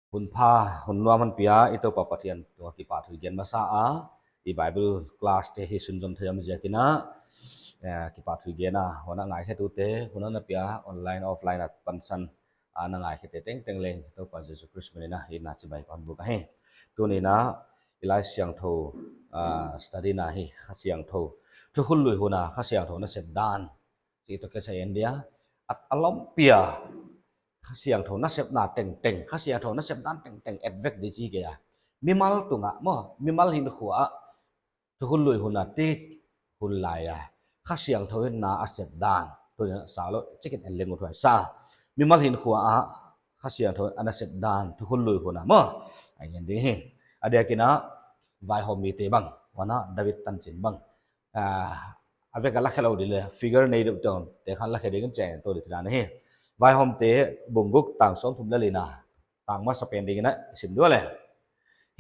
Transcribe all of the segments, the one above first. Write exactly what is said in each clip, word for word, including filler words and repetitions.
Hun pha, hun nuam hon pia i Toupa Pathian tungah kipahthu i gen masa a, i Bible class te hi sunzom thei om ziakin a, eh, kipahthu i gen a, huan a ngaikhetute, hun a na pia online, offline a pansan a na ngaikhete tengteng leng Toupa Jesu Khrist min in a, i na chibai kon buk ahi. Tuni'n a, i Laisiangthou, ah, study na hi, Kha Siangthou. Thukhun lui hun a, Kha Siangthou nasep dan. Chi toh kisai en dia. A, a lawmpi a. Kha Siangthou nasepna tengteng. Kha Siangthou nasep dan tengteng. Et vek di chi kei a. Mimal tungah maw. Mimal hinkhua a. Thukhun lui hun a ti hun lai a. Kha Siangthou in na a sep dan. Tuni'n a sa lou. Chikin en leng uthuai sa. Mimal hinkhua a. Kha Siangthou a nasep dan. Thukhun lui hun a maw. A ngen ding hi. A diakin a. Vaihawm mite bang. Huan a David tanchin bang. Ah, a vek a la khe lou di le, figure nei deuh te om, te khan la khe ding in chiang tou di thei dan hi. Vaihawmte bung guk tang sawmthum le li na, tang masa pen ding in a sim dua le.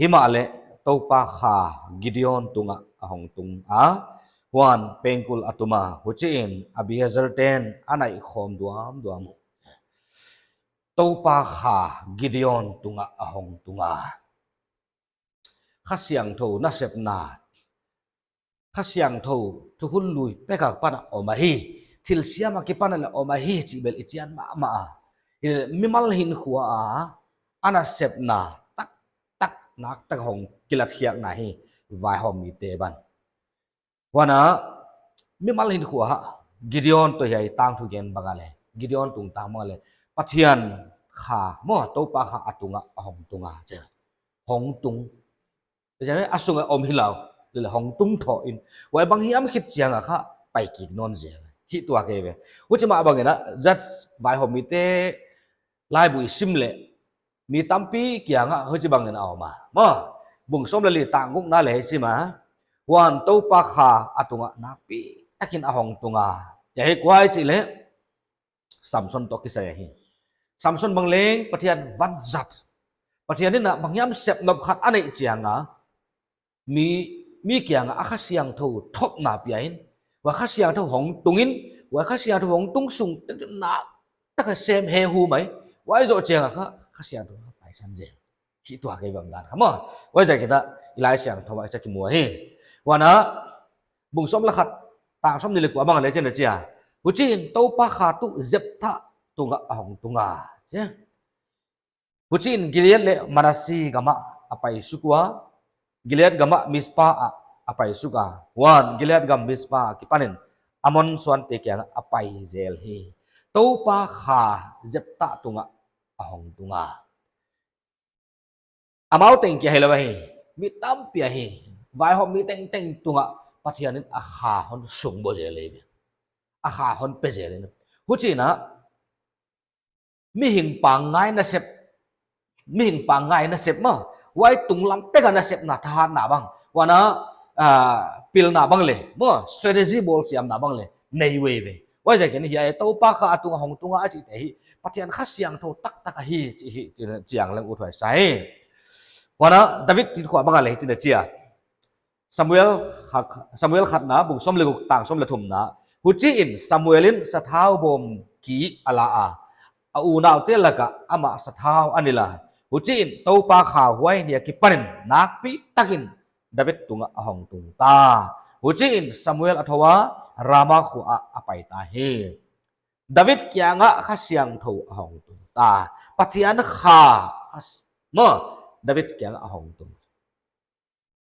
Himahleh, Toupa Kha Gideon tungah a hong tung a, huan pengkul a tum a, huchiin Abiezer ten a naih khawm duamduam. Toupa Kha Gideon tungah a hong tung a. Kha Siangthou nasepna. Kha Siangthou thukhun lui pek a kipan a om ahi. Thilsiam a kipan a leng om ahi chih bel i chian mahmah a. Hi mimal hinkhua a, a nasepna taktak naktak hong kilatkhiakna hi vaihawm mite bang. Huan a, mimal hinkhua a, Gideon toh hiai tangthu gen bang a le. Gideon tungtang bang a le. Pathian Kha, maw, Toupa Kha a tungah a hong tung a, chi. Hong tung. Chi a sung a om hi lou. Lele hong tung thou in. Huai bang hiam khit chiang a kha pai kik nawn zel. Hi tua kei ve. Huchi mah bang in a, Judges vaihawm mite laibu i sim le. Mi tampi kiangah huchi bang in a om a. Maw, bung sawm le li tang guk na le hi sim a. Huan Toupa Kha a tungah nakpi takin a hong tung a. Hiai hi kua ahi chih le. Samson toh kisai ahi. Samson bang leng Pathian vanzat. Pathian in a bang hiam sep nop khat a neih chiang a. Mi, mi kiang a Kha Siangthou thopna pia in. Huai Kha Siangthou hong tung in. Huai Kha Siangthou hong tung sung tak in naktak a sem he hu mai. Huai zoh chiang a kha, Kha Siangthou kha paisan zel. Hi tua kei bang dan kha maw. Huaiziakin a, i Laisiangthou ah i chah kimu ahi. Huan a, bung sawm le khat, tang sawmnih le kua bang a le chi in a chi a. Huchiin Toupa Kha tuh Jephtha tungah a hong tung a. Chi. Huchiin Gilead le Manasi gam ah a pai suk ua. Gilead gam ah Mizpa ah a pai suk a. Huan Gilead gam Mizpa a kipan in Ammon suante kiang ah a pai zel hi. Toupa Kha Jephtha tungah a hong tung a. Amau teng kia hi lou ahi, mi tampi ahi, vaihawm mi tengteng tungah Pathian in a kha hon sung bo zel hi. A kha hon pe zel hi. Huchiin a, mihing pangngai nasep, mihing pangngai nasep maw, huai tunglam pek a nasepna thahatna bang. Huan a, ah, pilna bang le, maw, strategy bawlsiamna bang le, nei ve ve. Huaiziakin hiai Toupa Kha a tungah hong tung a chihte hi, Pathian Kha Siangthou taktak ahi, chih hi, chih chiang leng uthuai sa hi. Huan a, David hinkhua bang a le, chi in a chi a. Samuel khat, Samuel khatna, bung sawm le guk tang sawm le thumna. Huchiin Samuel in sathau bawm ki a la a. A unaute laka amah sathau a nilh a. Huchiin Toupa Kha huai ni a kipan in nakpi takin David tungah a hong tung ta. Huchiin Samuel a thou a, Rama khua ah a pai ta hi. David kiangah Kha Siangthou a hong tung ta. Pathian Kha, maw, David kiangah a hong tung.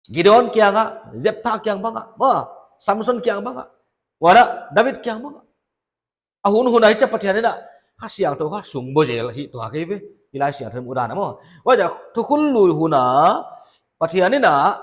Gideon kiangah, Jephtha kiang bang ah, maw, Samson kiang bang ah, huan a, David kiang bang ah. A hun hun a hichia Pathian in a, Kha Siangthou kha sung bo zel hi tua kei ve, i Laisiangthou mudan a maw. Huaiziak, thukhun lui hun a, Pathian in a,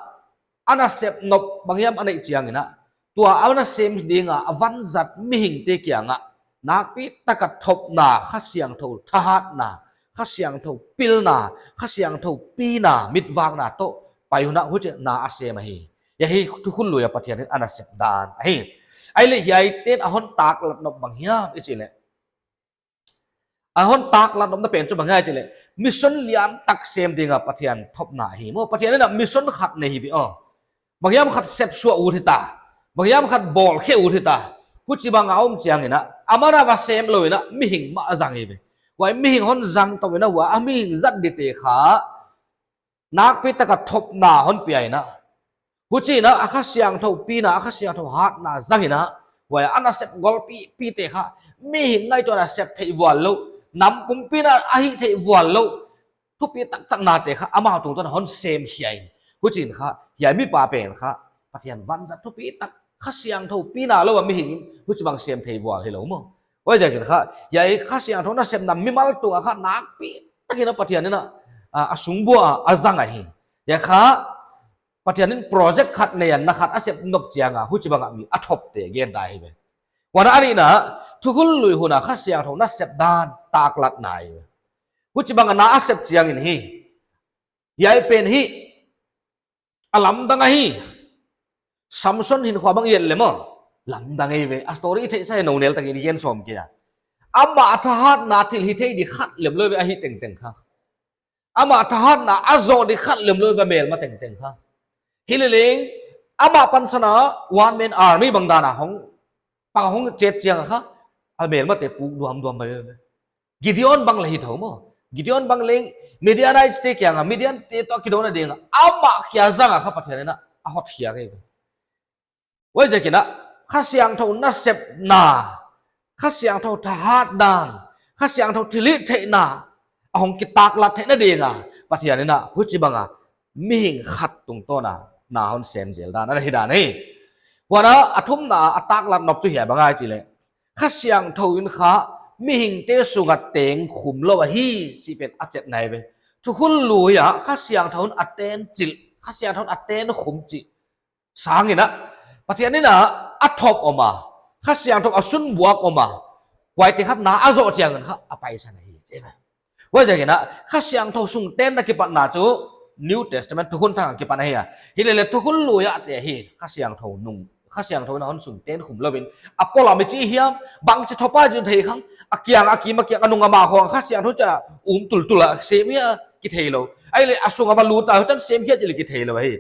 a nasep nop bang hiam a neih chiangin a, tua a na sem ding a, a vanzat mihingte kiangah, nakpi taka thopna, Kha Siangthou thahatna, Kha Siangthou pilna, Kha Siangthou pina, mitvakna toh, pai hun a huchia na a sem ahi. Hiai hi thukhun lui a Pathian in a nasep dan ahi. Ahihleh hiaite'n a hon taklat nop bang hiam i chih leh. A hon taklat nopna pen chu bang hiam i chih leh. Mission lian tak sem ding a Pathian thopna ahi. Maw Pathian in a mission khat nei hi ve aw. Bang hiam khat sep suah ut hita. Bang hiam khat bawl khe ut hita. Huchibang a om chiangin a. Aman a va sem lou in a mihing mah a zang hi ve. Huai mihing hon zang tou in a, huai a mihing zat dite kha nakpi taka thopna hon pia in a. Huchiin a, a Kha Siangthou pina, a Kha Siangthou hatna zang in a, huai a nasep golpi pite kha mihing ngaihtuahin a sep theih vual lou, nam pumpi in a hih theih vual lou thupi taktaknate kha amau tungtawn a hon sem khia in. Huchiin kha hiai mipa pen kha Pathian vanzat thupi tak, Kha Siangthou pina lou a mihing in huchibang sem thei vual hilou maw. Huaiziakin kha hiai Kha Siangthou nasepna mimal tung a kha nakpi takin a Pathian in a, a, a sung bua a zang ahi. Hiai kha Pathian in project khat nei a, na khat a sep nop chiang a, huchibang a mi a thopte gen ta hi ve. Huan a nihna, thukhun lui hun a Kha Siangthou nasep dan taklatna hi ve. Huchibang a na a sep chiangin hi, hiai pen hi a lamdang ahi. Samson hinkhua bang i et leh maw, lamdang ahi ve. A story i theihsa hi, nou nel takin i gen sawm kei a. Amah thahatna thilhihtheih di khat lem lou ve, a hih tengteng kha. Amah thahatna a zoh di khat lem lou ve, a melma tengteng kha. Hileleng amah pansan a one man army bang dan a hong, pang hong chet chiang a kha, a melmate puk duamduam mai ve. Gideon bang leng hi thou maw. Gideon bang leng Midianite te kiang a, Midian te toh kidona ding a amah kia zang a kha Pathian in a, a hotkhiak ahi ve. Huaiziakin a, Kha Siangthou nasepna, Kha Siangthou thahatdan, Kha Siangthou thilhihtheihna a hong kitaklat theihna ding a Pathian in a huchibang a mihing khat tungtawn a na hon sem zel dan ana hi dan hi. Huan a, a thumna a taklat nop chu hiai bang ahia chih leh, Kha Siangthou in kha mihingte sung a tengkhum lou ahi chih pen a chetna hi ve. Thukhun lui a Kha Siangthou in a tenchilh, Kha Siangthou in a tenkhum chih sangin a, Pathian in a, a thop om a, Kha Siangthou a sunbuak om a, huaite kha na a zoh chiangin kha a paisan ahi. Huaiziakin a, Kha Siangthou sung tenna kipatna chu New Testament Thukhun Thak a kipat ahi a. Hileleh Thukhun Lui a te hi Kha Siangthou nung, Kha Siangthou in a hon sung tenkhum lou in, a polam i chih hiam, bangchi thop a chih thei kha, a kiang, a kim, a kiang, a nung, a ma khong Kha Siangthou cha um tultul a sem hia kithei lou. Ahihleh a sung a va lut a, huchiin sem hia chih leh kithei lou hi.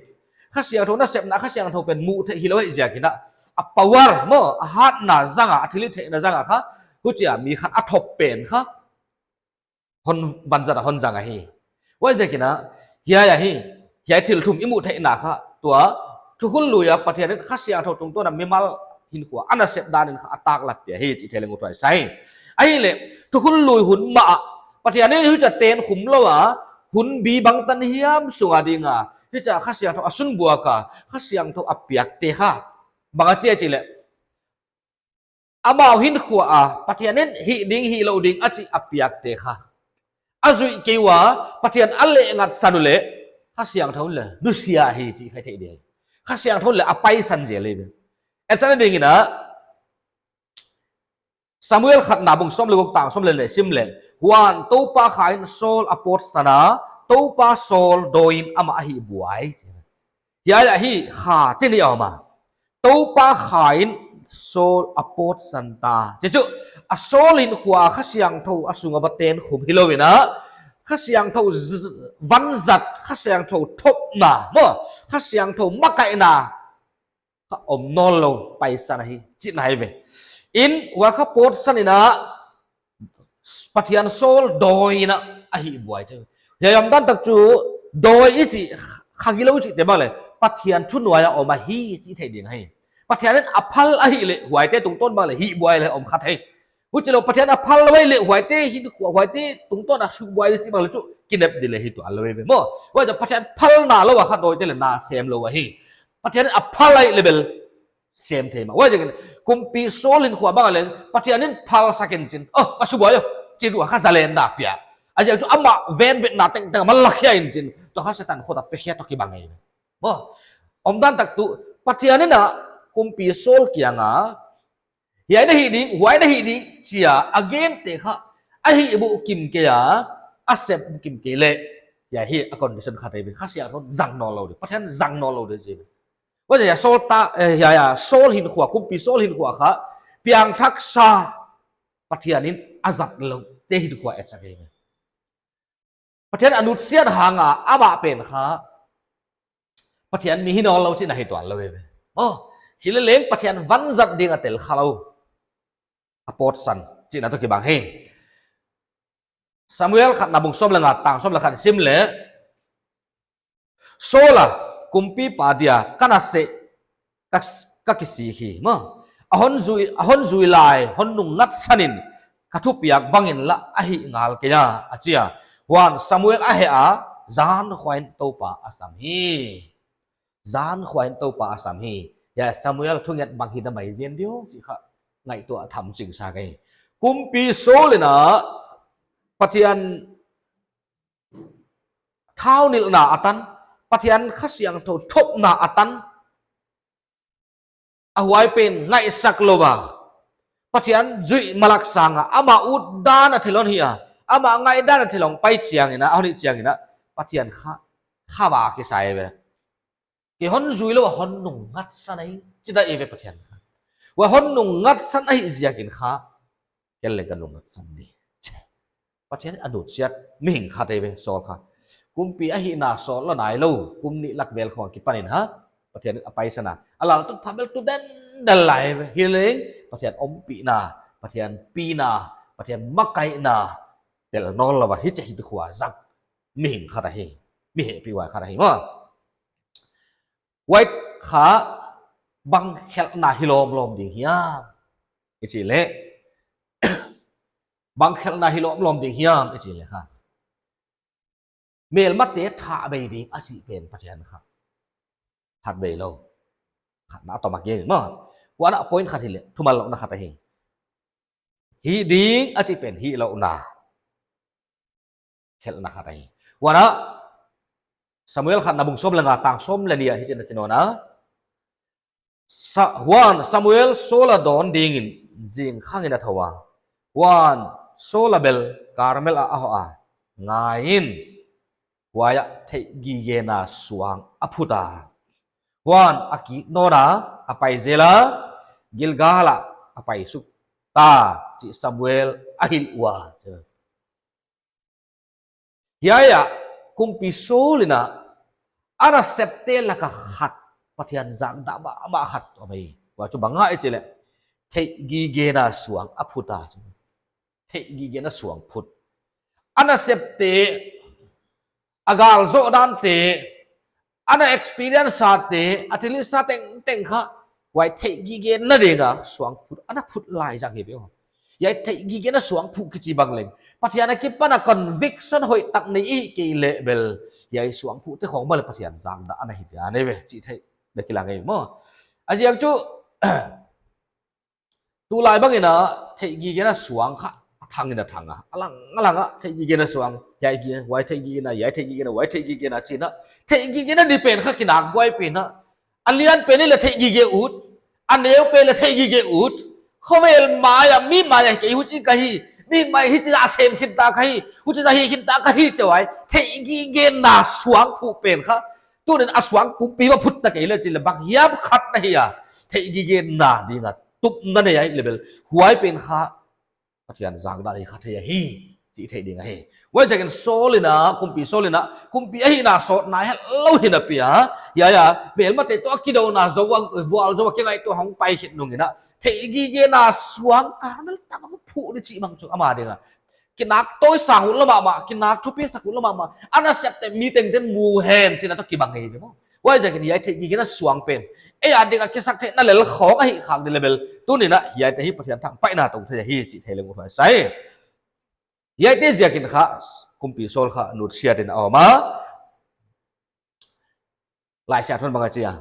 Kha Siangthou nasepna, Kha Siangthou pen muh theih hilou ahih ziakin a, a power maw, a hatna zang a, a thilhihtheihna zang a kha, huchia mi khat a thop pen kha hon vanzat a hon zang ahi. Huaiziakin a, hiai ahi, hiai thil thum i muh theihna kha, tua Thukhun Lui a Pathian in Kha Siangthou tungtawn a mimal hinkhua a nasep dan in kha a taklat te ahi chih thei leng uthuai sa hi. Ahihleh Thukhun Lui hun mah a Pathian in huchia tenkhum lou a, hun bi bangtan hiam sung a ding a, huchia Kha Siangthou a sunbuak a, Kha Siangthou a piakte kha bang a chi a chih leh, amau hinkhua a Pathian in hih ding, hih lou ding a chih a piakte kha a zuih kei ua, Pathian a lehngatsan uleh Kha Siangthou in leng nusia hi chih kha i theih ding. Kha Siangthou in leng a paisan zel hi. Etsakna dingin a, Samuel khatna bung sawm leh guk tang sawm leh li sim leh, huan Toupa Kha in Saul a pawtsan a, Toupa Saul dawi in amah a hihbuai. Hiai ah hi Kha chih nih a om a. Toupa Kha in Saul a pawtsan ta. Chih chu, a Saul hinkhua Kha Siangthou a sung a va tenkhum hilou in a, Kha Siangthou z-, vanzat, Kha Siangthou thopna maw, Kha Siangthou makaihna kha om nawnlou, paisan ahi chihna hi ve. In huai kha pawtsan in a, Pathian Saul dawi in a hihbuai chu. Hiai omdan tak chu dawi i chih kha gilou chihte bang leh Pathian thunuai a om ahi chih theih ding ahi. Pathian in a phal ahihleh huaite tungtawn bang leh hihbuai leng om kha thei. Huchilou Pathian a phal lou ahihleh huaite hinkhua, huaite tungtawn a hihbuai leh chih bang leh chu kinep di leh hi tuan lou ve maw. Huai chu Pathian phalna lou a kha dawite leng na sem lou ahi. Pathian in a phal ahihleh bel sem thei mah. Huaiziakin Kumpi Saul hinkhua bang leng Pathian in phalsak in chin, oh, ka subuai aw, chih ua kha zalenna pia. A ziak chu amah venbitna tengteng a man lakhia in chin, tua kha Setan khut a pekhia toh kibang ahi. Maw, omdan tak tuh Pathian in a Kumpi Saul kiang a, hiai na hih ding, huai na hih ding chia a gente kha a hih bukim kei a, a sep bukim kei leh, hiai hi a condition khat ahi ve, Kha Siangthou zang nawnlou di, Pathian zang nawnlou di chi. Huaiziakin Saul ta, eh, hiai a, Saul hinkhua, Kumpi Saul hinkhua kha piangthaksa, Pathian in a zat loute hinkhua etsak ahi ve. Pathian a nutsiat hang a amah pen kha Pathian mi hi nawnlou chihna hi tuan lou ve. Oh, hileleng Pathian vanzat ding a tel khalou a pawtsan chihna toh kibang hi. Samuel khatna bung sawm leh nga tang sawm leh khat sim leh, Saul a kumpipa dia ka na seh ka, ka kisik hi maw. A hon zui, a hon zui lai hon nungngatsan in ka thupiak bangin lah a hih ngal kei a, a chi a. Huan Samuel a heh a, zan khuain Toupa a sam hi. Zan khuain Toupa a sam hi. Hiai Samuel thunget bang hita mai zen diam chih kha ngaihtuah tham ching sa ka hi. Kumpi Saul in a Pathian thaunilhna a tan, Pathian Kha Siangthou thopna a tan, a huai pen ngaihsak lou a, Pathian zuih malak sang a, amah utdan a thil hon hi a, amah ngaihdan a thil hong pai chiangin a, a hon hih chiangin a, Pathian kha, kha va kisa ve. Kei hon zui lou a hon nungngatsan ahi, chi ta ve Pathian kha. Huai hon nungngatsan ahih ziakin kha, ken leng ka nungngatsan di. Pathian a nutsiat mihing khat ahi ve Saul kha. Kumpi ahihna sawt lou nailou, kum nih lak vel khong akipan in a, Pathian a paisan a, a laltuppha bel tu den del lai ve. Hileng, Pathian ompihna, Pathian pina, Pathian makaihna tel nawnlou a, hichi hi tu khua zang mihing khat ahi, mi hehpihhuai khat ahi maw. Huai kha bang khelhna hi lawmlawm ding hiam i chih leh, bang khelhna hi lawmlawm ding hiam i chih leh kha, melmate thah bei ding a chih pen Pathian kha that bei lou. Khatna a tawm a gen maw. Huan a point khat hi leh, thumal louhna khat ahi. Hih ding a chih pen hih louhna khelhna khat ahi. Huan a Samuel khatna bung sawm leh nga tang sawm leh nih ah hichi'n a chi nawn a. Sa-, huan Samuel Saul a dawn dingin zingkhangin a thou a. Huan Saul a bel Karmel ah a hoh a, ngaiin, huai ah theihgigena suang a phut a. Huan a kik nawn a, a pai zel a, Gilgal ah a pai suk ta, chih Samuel a hilh ua. Hiai ah kumpi Saul in a, a nasepte laka khat, Pathian zahdah mahmah khat om hi. Huai chu bang ahia i chih leh, theihgigena suang a phut a. Theihgigena suang phut. A nasepte, a gal zoh dante, a na experience ate, a thilhihsa tengteng kha, huai theihgigena dinga suang phut, a na phut lai zang hi ve aw. Hiai theihgigena suang phut kichi bang leng, Pathian akipan a conviction hoihtak nei i hih kei leh bel, hiai suang phut te khong bang leh Pathian zahdah ana hi dia nei ve, chih theih dek kilang ei maw. A ziak chu, tulai bangin a theihgigena suang kha a thangin a thang a. A lang a lang a theihgigena suang. Hiai gi, huai theihgigena, hiai theihgigena, huai theihgigena chi'n a. Theihgigena di pen kha kinak buai pen a. A lian pen leh theihgige ut. A neu pen leh theihgige ut. Khovel mai a, mi mai a kei huchi ka hi. Mi mai hichi a sem khin ta ka hi. Huchi a hi khin ta ka hi chi huai. Theihgigena suang phut pen kha. Tuni'n a suang pumpi va phut ta kei leh chih leh bang hiam khat na hi a. Theihgigena dinga tupna nei a leh bel, huai pen kha Pathian zahdah hi kha thei ahi, chih theih ding ahi. Huaiziakin Saul in a, kumpi Saul in a, kumpi ahihna sawt nai het lou hi napi a, hiai a, melmate toh a kidouna zou a, vualzou a kingaihtuah hong pai khit nungin a, theihgigena suang Karmel tang a phut di chih bang chu ama dinga kinak tawi sang ut lou mahmah, kinak thupisak ut lou mahmah, a nasepte mi tengteng mu hen chi'n a toh kibang ngei ve maw. Huaiziakin hiai theihgigena suang pen ei a dinga kisaktheihna lel khong ahih khak di leh bel, tuni'n a hiaite hi Pathian thangpaihna tou thei hi chih thei leng uthuai sa hi. Hiaite ziakin kha kumpi Saul kha nutsiatin a om a. Laisiangthou in bang a chi a,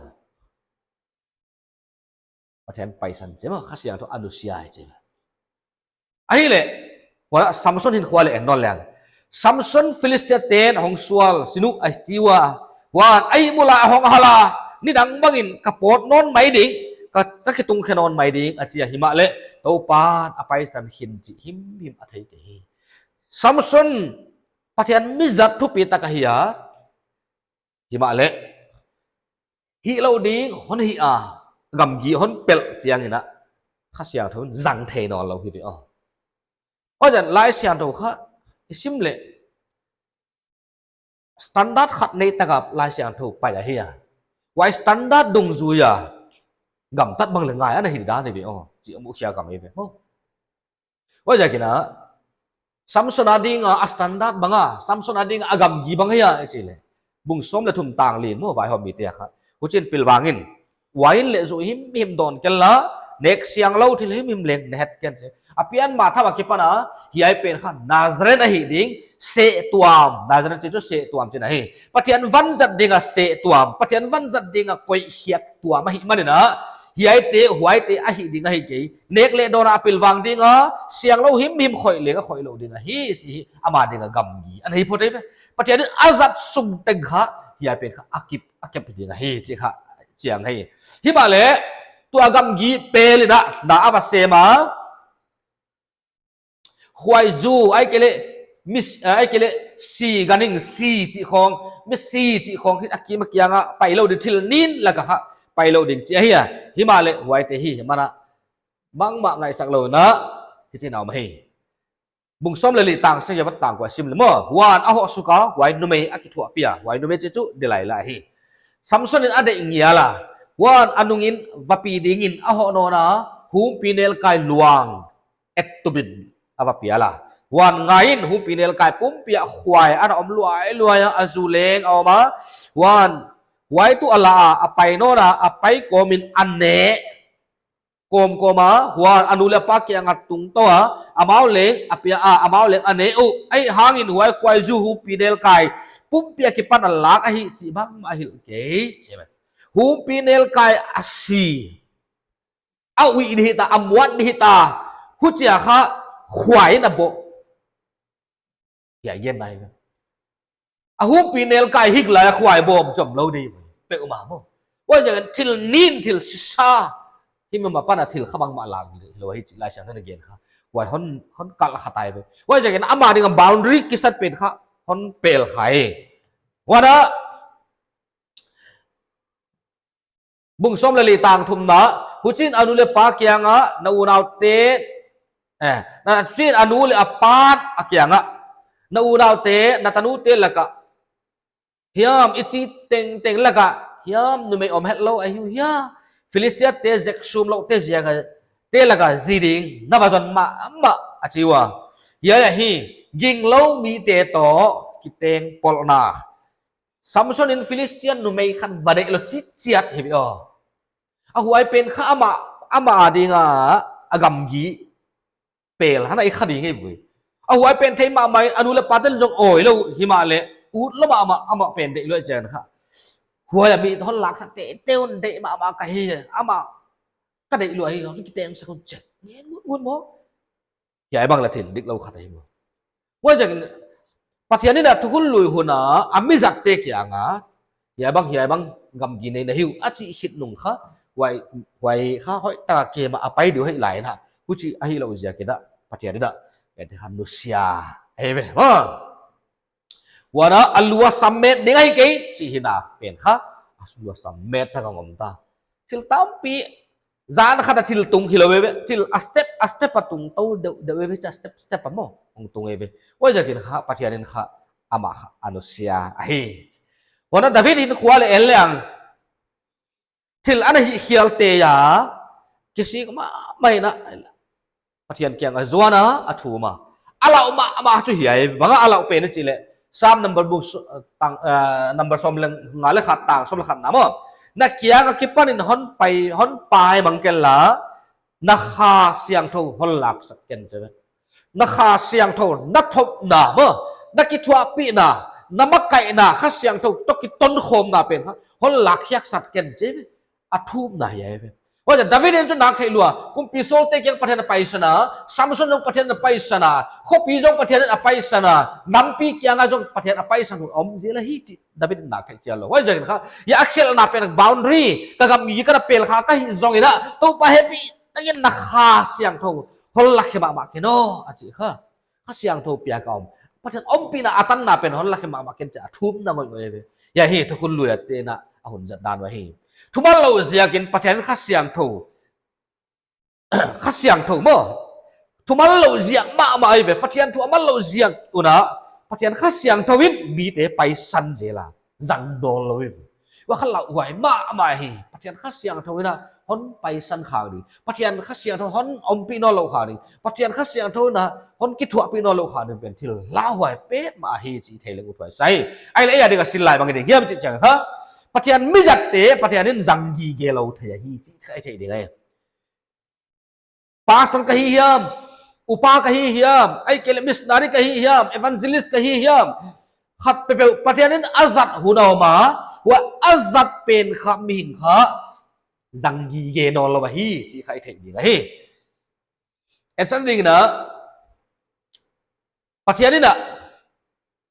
Pathian paisan chi maw, Kha Siangthou a nusia chi. Ahihleh, huan a Samson hinkhua leh en nawn leng. Samson Philistia ten hong sual sin uh a chi ua. Huan a ihmu lai a hong hal a, nidang bangin ka pawt nawn mai ding, ka, ka kitungkhe nawn mai ding a chi a, himahleh Toupa'n a paisan khin chih himhim a thei kei hi. Samson Pathian mi zat thupitak ahi a, himahleh hih lou ding hon hih a, gamgi hon pelh chiangin a, Kha Siangthou in zang thei nawn lou hi ve aw. Huaiziakin Laisiangthou kha i sim leh standard khat nei taka Laisiangthou pai ahi a. Huai standard dungzui a gamtat bang leh ngai ana hi dan hi ve aw, chih a mukhia ka mai ve aw. Huaiziakin a, Samson a ding a standard bang a, Samson a ding a gamgi bang hia i chih leh, bung sawm leh thum tang li in maw, vaihawm mite kha. Huchiin pilvang in, uain leh zu himhim dawn ken la, nek sianglou thil himhim leng na het ken chi. A pian ma tham a kipan a, hiai pen kha Nazareth ahi ding, sehtuam, Nazareth chih chu sehtuam chihna hi. Pathian vanzat ding a sehtuam, Pathian vanzat ding a koihkhiak tuam ahihmanin a, hiaite, huaite ahi ding ahi kei. Nek leh dawn a pilvang ding a, sianglou himhim khoih leng a khoihlou ding ahi, chih hi ama ding a gamgi ana hi phot eive. Pathian in a zat sung teng kha, hiai pen kha a kip, a kip ding ahi, chih kha chiang hi. Himahleh, tua gamgi pel in a, na a va sem a, khuaizu, ahihkeileh, mis-, eh, ahihkeileh, si ganhing si chih khawng, mi si chih khawng, hi a kim a kiang a pailou ding, thil nin lak a kha pailou ding chih ahi a. Himahleh, huaite hi, mana, bangmah ngaihsak lou in a, hichi'n a om hi. Bung sawm leh li tang sagih apat tang kua sim leh maw. Huan a hoh suk a, huai numei a kithuahpih a, huai numei chih chu Delilah hi. Samson in a deih ngial a. Huan a nungin va pi dingin a hoh nawn a, humpi nelkai luang et tup in a va pial a. Huan ngaiin, humpi nelkai pumpi ah khuai ana om luailuai a, a zu leng a om a. Huan, huai tuh a la a, a pai nawn a, a pai kawmin a neh kawmkawm a, huan a nu leh a pa kiang a tungtou a, amau leng a pia a, amau leng a neh uh. Ahihhangin huai khuaizu humpi nelkai pumpi a kipan a lak ahi chih bangmah a hilh kei. Humpi nelkai a si. A uih di hita, a muat di hita. Huchia kha khuai na boh. Hiai gen nai. A humpi nelkai hik lai a khuai bawm chom lou di. Peuhmah maw. Huaiziakin thil nin, thil sisa. Hi mah apan a thil kha bangmah lak lou hi chih Laisiangthou in a gen kha. Huai hon, hon kalh kha tai ve. Huaiziakin ama ding a boundary kisat pen kha hon pel kha hi. Huan a Bung sawm leh li tang thumna, huchiin a nu leh pa kiang a, na unaute, eh, na, huchiin a nu leh a pa a kiang a, na unaute, na tanute lak ah, hiam i chi tengteng lak ah, hiam numei om hetlou ahi uh hia, Philistia te zek sumlouhte ziak a, te lak a zi ding, na va zon mahmah a chi ua. Hiai ahi, ginglou mite toh, kiteng polhna. Samson in Philistia numei khat va deih lou chitchiat hi ve aw. A huai pen kha amah, amah a ding a, a gamgi pel hana i kha ding hi ve. A huai pen thei mahmah in a nu leh pa ten zong awi lou himahleh, ut lou mahmah, amah pen deih lou chiang kha. Huai a mi hon laksak teitei un deih mahmah ka hi, amah ka deih lou hi, hon kiteng sak un chek. Ngen ngut ngut maw. Hiai bang la thil diklou khat ahi maw. Huaiziakin Pathian in a thukhun lui hun a, a mi zatte kiang a, hiai bang, hiai bang gamgi nei na hi uh, a chih khit nung kha, huai, huai kha hoihtak a kem a a pai di uh hi lai na. Huchi ahihlouh ziakin a, Pathian in a, ente kha nusia ahi ve. Ha. Huan a, a lu a sam met ding ahi kei, chih hi na, pen kha, a lu a sam met sak a om ta. Thil tampi, zan khat a thil tung hilou ve ve, thil a step, a step a tungtou deuh, deuh ve ve, cha step, step a maw, hong tung ve ve. Huaiziakin kha, Pathian in kha, amah kha, a nusia ahi. Huan a David in khua leh en leng, thil ana hihkhialte a, kisik mahmah in a, Pathian kiang a zuan a, a thum a. A lauh mahmah chu hiai, bang a a lauh pen chih leh. Sam number bung s-, tang, eh, number sawm leh nga leh khat tang, sawm leh khat na maw. Na kiang a kipan in hon pai, hon pai mang ken la, na Kha Siangthou hon laksak ken chi ve. Na Kha Siangthou, na thopna maw, na kithuahpihna, na makaihna, Kha Siangthou toh kitonkhawmna pen kha, hon lakkhiaksak ken chi ve. A thumna hiai ve. Huaiziakin David in chu nak theih lua, kumpi Saul te kiang Pathian a paisan a, Samson zong Pathian a paisan a, khopi zong Pathian a paisan a, nampi kiang a zong Pathian a paisan hun om zel ahi chih David in nak theih chian lou. Huaiziakin kha, hiai a khelhna pen boundary, ka gamgi ka na pel kha ka hih zongin a, Toupa hehpihtakin na Kha Siangthou hon lakkhe mahmah ken aw, a chi kha. Kha Siangthou piak a om. Pathian ompihna a tanna pen hon lakkhe mahmah ken chih a thumna ngoihngoih ve. Hiai hi thukhun lui a te'n a hun zat dan uh ahi. Thumanlou ziakin Pathian Kha Siangthou. Kha Siangthou maw. Thumanlou ziak mahmah ahi ve. Pathian thu a manlou ziak un a, Pathian Kha Siangthou in mite paisan zel a. Zang dawn lou hi ve. Kha lauhuai mahmah hi. Pathian Kha Siangthou in a hon paisan khak ding, Pathian Kha Siangthou hon ompih nawnlouh khak ding, Pathian Kha Siangthou in a hon kithuahpih nawnlouh khak ding pen thil lauhuai petmah hi chih thei leng uthuai sa hi. Ahihleh ei a ding a sil lai bang ding hiam chih chiang kha, Pathian mi zatte Pathian in zang gige lou thei ahi chih kha i theih ding ahi. Pastor ka hi hiam, upa ka hi hiam, ahihkeileh missionary ka hi hiam, evangelist ka hi hiam, khat peuhpeuh Pathian in a zat hun a om a, huai a zat pen kha mihing kha zang gige nawnlou ahi chih kha i theih ding ahi. Ensan ding in a, Pathian in a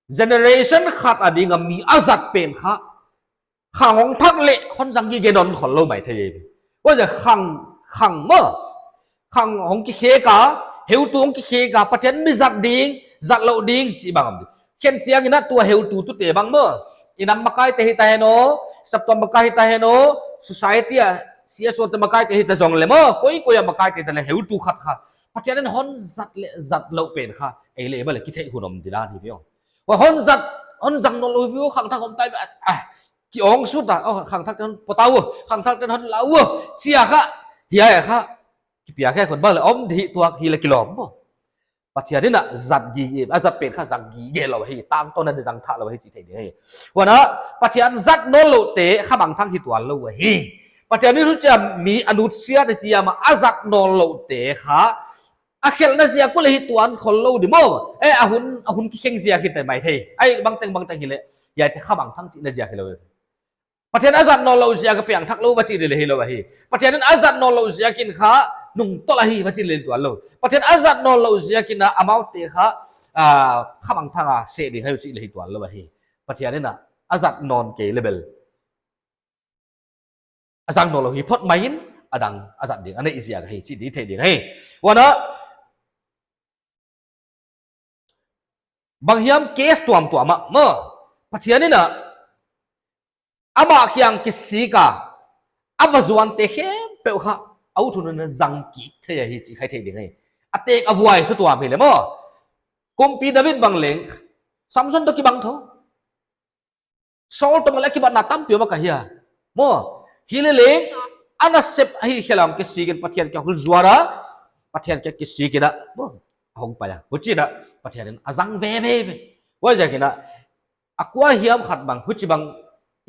generation khat a ding a mi a zat pen kha, khang hong thak leh hon zang gige nawn khollou maithei. Huaiziak khang, khang maw, khang hong kikhek a, heutu hong kikhek a, Pathian mi zat ding, zat louh ding chih bang om ding. Khenchiang in a tua heutu tute bang maw, i nam makaite hita hen aw, saptuam makai hita hen aw, society a C S O te makaite hita zong leh maw, koikoi a makaite hita leh heutu khat kha Pathian in hon zat leh zat louh pen kha, ei leh ei bang leh kitheih hun om ding a hi ve aw. Huai hon zat, hon zang nawnlou hi ve aw, khangthak hon tai ve, ah, ki-ong sut a, oh, khangthak ten hon pawt a uh, khangthak ten hon la uh, chia kha, hiai kha kipia khe khun bang leh om di tuak hi leh kilawm maw. Pathian in a zat gige, a zat pen kha zang gige lou hi, tangtawn a zang thak lou hi chih theih ding hi. Huan a, Pathian zat nawnlouhte kha mangthang hi tuanlou hi. Pathian in huchia mi a nutsiat a chia mah a zat nawnlouhte kha a khelhna ziak uh leh hi tuan khollou di maw. Eh, a hun, a hun kikheng ziak hi te maithei. Ahih bangteng bangteng hileh, hiaite kha mangthang chihna ziak hilou. Pathian a zat nawnlouh ziak a piangthak lou va chih leh hilou ahi. Pathian in a zat nawnlouh ziakin kha nungtolh ahi va chih leh tuanlou. Pathian a zat nawnlouh ziakin a amaute kha, ah, kha mangthang a seh ding ahi chih leh hi tuanlou ahi. Pathian in a, a zat nawn kei leh bel a zang nawnlou hi phot mai in, a dang a zat ding a neih ziak ahi chih di theih ding ahi. Huan a, bang hiam case tuamtuam ah maw, Pathian in a, amah kiang kisik a, a va zuante khempeuh kha a ut hun in a zang kik thei ahi chih kha i theih ding ahi. A tek a vuai thu tuam hileh maw, Kumpi David bang leng Samson toh kibang thou. Saul toh bang leh a kibatna tampi om a ka hia. Maw, hileh leng, a nasep ahi khelh a hong kisik in Pathian kiang hon zuar a, Pathian kiang kisik in a, maw, a hong pai a. Huchiin a, Pathian in a zang veve. Huaiziakin a, a kua hiam khat bang, huchibang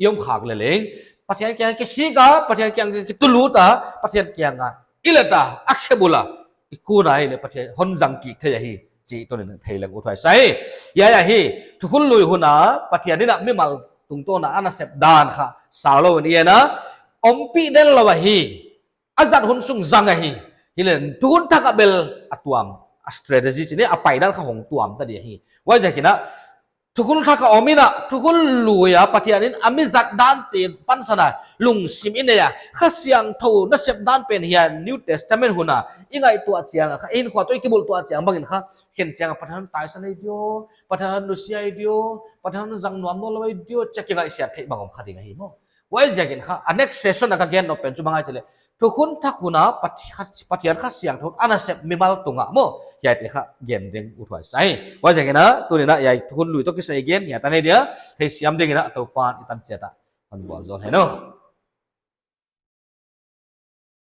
i om khak leh leng, Pathian kiang kisik a, Pathian kiang kitulut a, Pathian kiang a i let a, a khe bul a i kun a hileh Pathian hon zang kik thei ahi chih tuni'n thei leng uthuai sa hi. Hiai ahi, thukhun lui hun a Pathian in a mimal tungtawn a a nasep dan kha saulou in a, ompih den lou ahi. A zat hun sung zang ahi. Hileh thukhun thak a bel a tuam, a strategy chih ni a paidan kha hong tuam ta di ahi. Huaiziakin a, thukhun thak a om in a, thukhun lui a Pathian in a mi zat dante pansan a lungsim i nei a, Kha Siangthou nasep dan pen hiai New Testament hun a i ngaihtuah chiang a, kha hinkhua toh i kibulh tuah chiang bangin kha, khenchiang a Pathian taisan ei diam, Pathian nusia ei diam, Pathian zang nuam nawnlou ei diam, chih kingaihsiat theih bang om kha ding ahi maw. Huaiziakin kha, a next session a ka gen nop pen chu bang ahia chih leh, thukhun thak hun a Pathi-, Pathian Kha Siangthou a nasep mimal tung a maw, hiaite kha gen ding uthuai sa hi. Huaiziakin a, tuni'n a hiai thukhun lui toh kisai gen hiai tan ahi dia, theisiam dingin a Toupa'n i tan chiat a hon vualzawl hen aw.